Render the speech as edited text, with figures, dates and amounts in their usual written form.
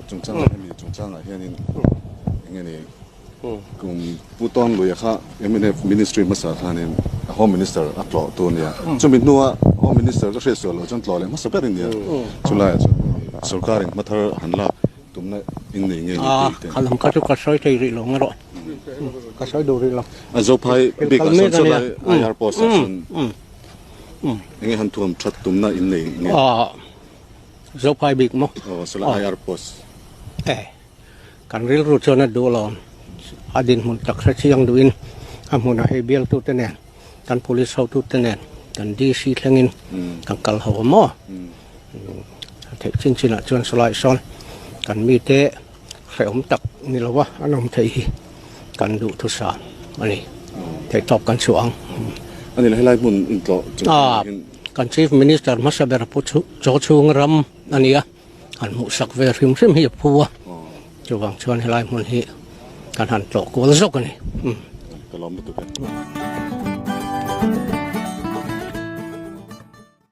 chungchangah hemi chungchangah hianin eng nge ni kum Pu Tawnluia kha mnf ministry hmasa khanin a Home Minister a tlawh tu ania. Chumi hnua Home Minister ka hriat sual loh chuan tlawh leh hmasa ber ania. Chulaiah chuan sorkarin hmathar han lak tumna in nei ngei ni tih te. Kha lam kha chu ka sawi thei rih lo nge rawh. Ka sawi duh rih lo. A Zophai bikah sawn chulai IR post ah sawn enge han thuam that tumna in nei nge? Zophai bik maw? Aw chulai IR post. E. Kan rilru chuan a duh lo. A dinhmun tak hre chiang duhin a hmunah hei bialtute nen, kan police hotute nen, kan DC thlengin kan kal ho a maw? A theih chin chinah chuan sawlai sawn kan mite hrehawm tak ni lova an awm theih hi kan duhthusam a ni. Theihtawp kan chhuah ang. A ni lo, helai hmun intlawh chungchangah hian. Kan Chief Minister hmasa ber Pu Chawchhung ram a ni a. Han hmuhsak ve hrim hrim hi a phu a, chuvang chuan helai hmun hi kan han tlawh kual zawk a ni. Ka lawm lutuk e.